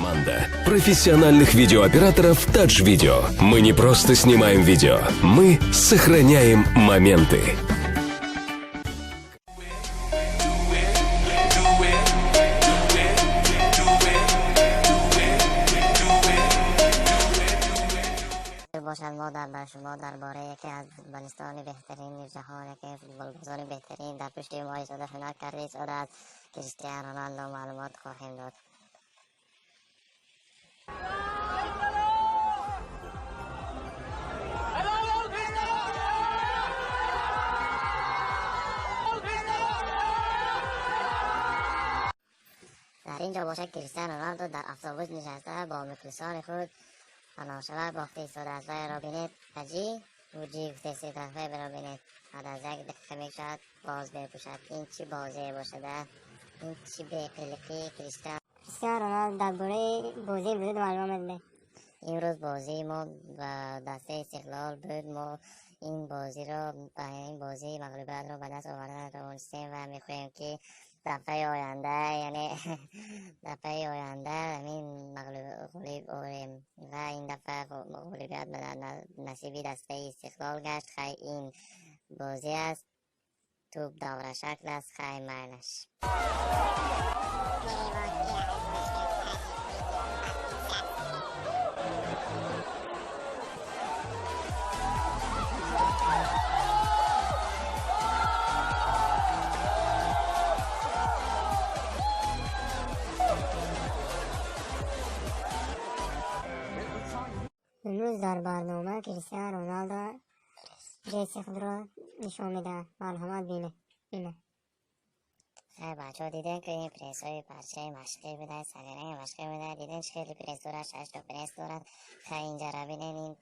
Команда профессиональных видеооператоров Touch Video. Мы не просто снимаем видео, мы сохраняем моменты. Бошад, мо дар бар шумо дар бораи яке аз футболистони беҳтарини ҷаҳон, яке футболбозони беҳтарин дар пушти мо истода ҳунар карда истодааст, Криштиан Роналдо, маълумот хоҳем дод. Дар ин ҷо бошад, Криштиан Роналдо дар автобус нишаста бо мухлисони худ паноҳшавак бохта истодааст. Вайро бинед, аҷи вуҷи гуфта истодааст. Вайро бинед, баъд аз як дақиқа мекушад, боз мепӯшад. Ин чӣ бозие бошада? Ин чӣ беқилиқии Криштиан? Криштиан Роналдо дар бораи бозии имрӯза маълумот медиҳад. Имрӯз бозии мо ба дастаи Истиқлол буд. Мо ин бозиро ба ин бозии мағлубиятро ба даст оварда натавонистем ва мехоҳем, ки дафъаи оянда, яъне дафъаи оянда ҳамин ғолиб орем ва ин дафъа ғолибият ба насиби дастаи Истиқлол гашт. Хай, ин бозӣ аст, тӯб даврашакл аст, хай, майлаш. Имрӯз дар барнома Криштиан Роналдо пресси худро нишон медиҳад. Марҳамат, бинед. Ина. Хай, бачаҳо, дидем, ки ин прессҳои парчаи машқӣ буда, сағираи машқӣ буда. Дидем, чӣ хеле пресс дорад, шашто пресс дорад. Хай, инҷара бинед, ин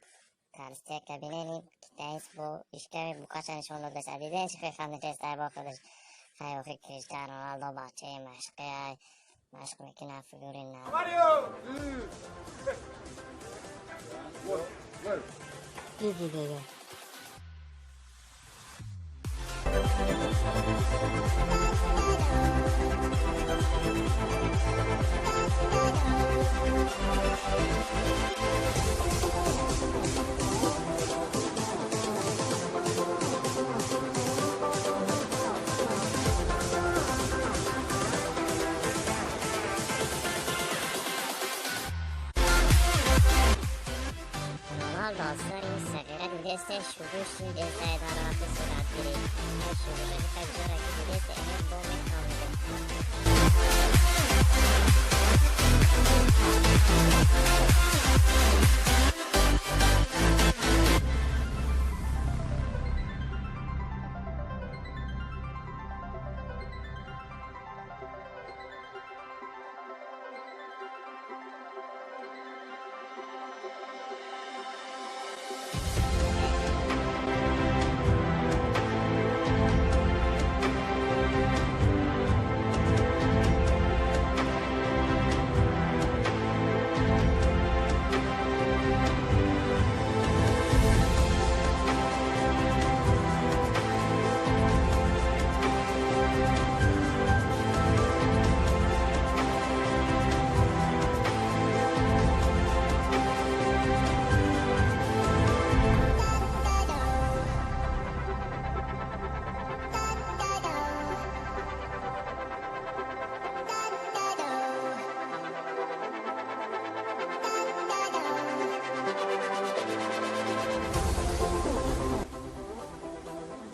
толстяка бинед, ин китаец бо ишками букаша нишон додааст. Дидем, чӣ хеле хандачеста бо худаш. Хай, охи Криштиан Роналдо бачаи машқӣ машқ мекунад, фигури на. Диди дига. Роналдо сари сағира дидесте, шурӯши десте дар вақти суратгирӣ. Шурӯши ҷора ки дидесте, ин бо мехобида.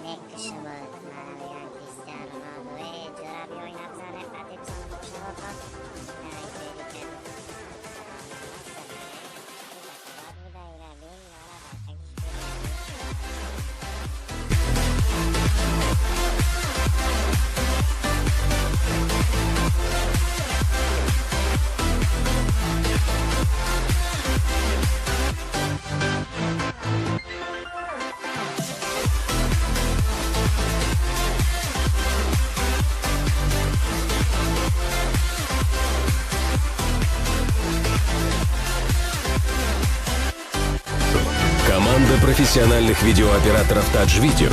Мекушама, мана мегӯям, Криштиан Роналдо, э, ҷора, биё, ина бизане, қати бизана бошава. Ина буда, ина бин, мана бачакиш. Команда профессиональных видеооператоров Touch Video.